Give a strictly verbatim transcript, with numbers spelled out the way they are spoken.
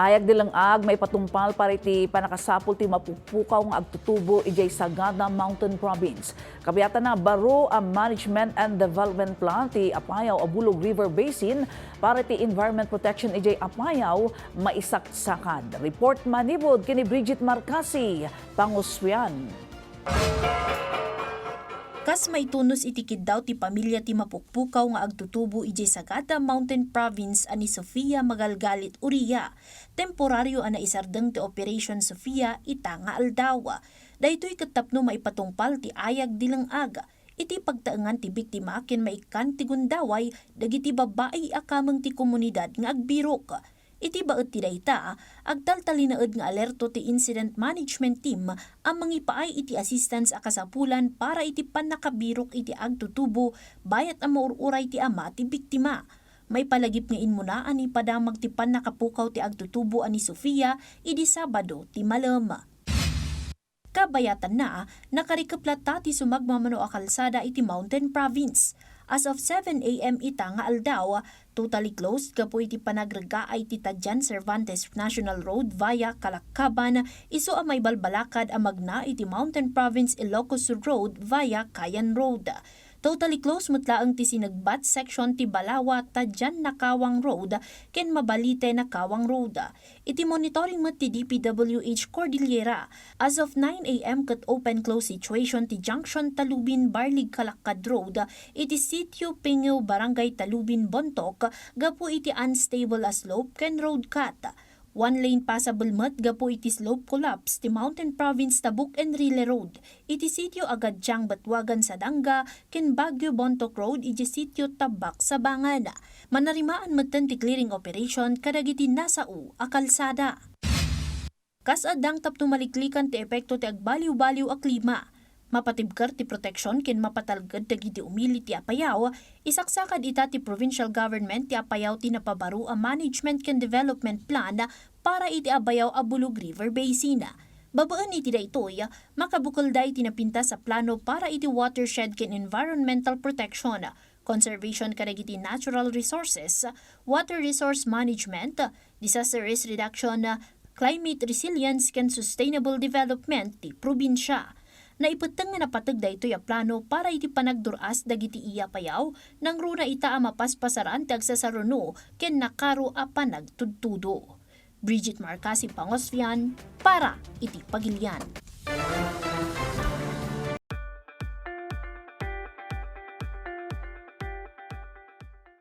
Ayag dileng-ag maipatungpal para iti pannakasapul ti mapukpukaw nga agtutubo idiay Sagada Mountain Province. Kabayatanna, baro a Management and Development Plan ti Apayao a Bulog River Basin para iti environment protection idiay Apayao maisaksakad. Report manipud ken ni Bridget Marcasi, Pangusuean. Kas maitunus iti kiddaw ti pamilia ti mapukpukaw nga agtutubo idiay Sagada Mountain Province a ni Sofia Magalgalit Uria, temporario a naisardeng ti Operation Sofia ita nga aldaw. Daytoy ket tapno maipatungpal ti ayag dileng-ag iti pagtaengan ti biktima ken maikkan ti gundaway dagiti babbai a kameng ti komunidad nga agbirok. Iti baet ti dayta, agtaltalinaed nga alerto ti Incident Management Team a mangipaay iti assistance a kasapulan para iti pannakabirok iti agtutubo bayat a maur-uray ti ama ti biktima. Maipalagip nga immuna a naipadamag ti pannakapukaw ti agtutubo a ni Sofia idi Sabado ti malem. Kabayatanna, nakarikep latta ti sumagmamano a kalsada iti Mountain Province. As of seven A M ita nga aldaw, totally closed gapu iti panagreggaay ti Tadian Cervantes National Road via Calaccaban, isu a maibalbalakad a magna iti Mountain Province Ilocos Sur Road via Kayan Road. Totally closed met laeng ti sinegbat section ti Balawa, Tadian Nakawang Road ken Mabalite Nakawang Road. Iti monitoring met ti D P W H Cordillera, as of nine A M ket open-close situation ti junction Talubin-Barlig-Calaccad Road iti Sitio Pingew, Barangay Talubin, Bontoc, gapu iti unstable a slope ken road cut. One lane passable met gapu iti slope collapse ti Mountain Province Tabuk-Enrile Road, iti Sitio Agadiang Batuagan Sadanga ken Baguio Bontoc Road iti Sitio Tabbak Sabangan. Manarimaan metten ti clearing operation kadagiti nasao a kalsada. Kas addang tapno maliklikan ti epekto ti agbaliwbaliw a klima, mapatibker ti proteksion ken mapatalged dagiti umili ti Apayao, isaksakad ita ti provincial government ti Apayao ti napabaro a management ken development plan para iti Abayaw a Bulog River Basin. Babaen iti daytoy, makabukelda iti napintas a plano para iti watershed ken environmental protection, conservation kadagiti natural resources, water resource management, disaster risk reduction, climate resilience ken sustainable development ti probinsia. Naipetteng nga napateg daytoy a plano para iti panagdur-as dagiti iya Apayao, nangruna ita a mapaspasaran ti agsasaruno ken nakaro a panagtudtudo. Bridget Marcasi Pangosfian para iti Pagilian.